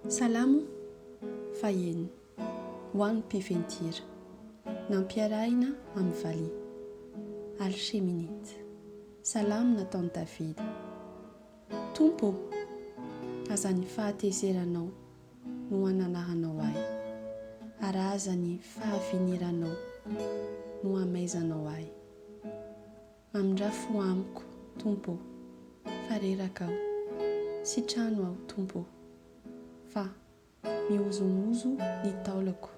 Salamo fahenina, ho an'ny mpiventira, nampiarahina amin'ny valiha. Al-Sheminith. Salamo nataon'i Davida. Tompo ô, aza ny fahatezeranao no ananaranao ahy, ary aza ny fahaviniranao no amaizanao ahy. Mamindrà fo amiko, Tompo ô, fa reraka aho. Sitrano aho, Tompo ô, fa mihozongozo ny taolako.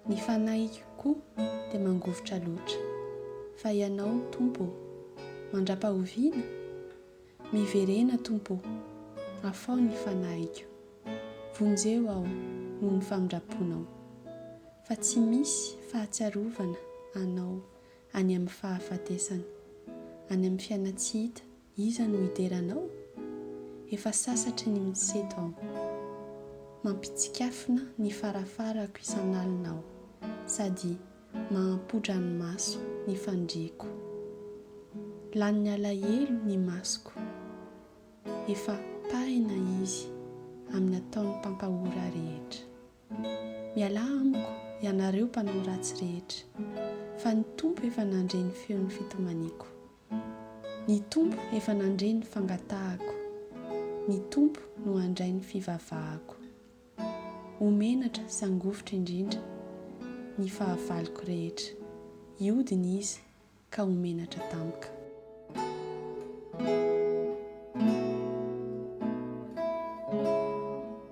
Ny fanahiko koa dia mangovitra loatra. Fa Ianao, Tompo ô, mandra-pahoviana? Miverena, Tompo ô, afaho ny fanahiko. Vonjeo aho noho ny famindram-ponao. Fa tsy misy fahatsiarovana Anao any amin'ny fahafatesana. Any amin'ny fiainan-tsy hita, iza no hidera anao? Efa sasatry ny miseto aho. Mampitsikafona ny farafarako isan'alina aho, sady mahampo-dranomaso ny fandriako. Lanin'ny alahelo ny masoko. Efa pahina izy amin'ny ataon'ny mpampahory ahy rehetra. Mialà amiko, ianareo mpanao ratsy rehetra, fa ny Tompo efa nandre ny feon'ny fitomaniako. Ny Tompo efa nandre ny fangatahako. Ny Tompo no handray ny fivavahako. Ho menatra sy hangovitra indrindra ny fahavaloko rehetra. Hiodina izy ka ho menatra tampoka.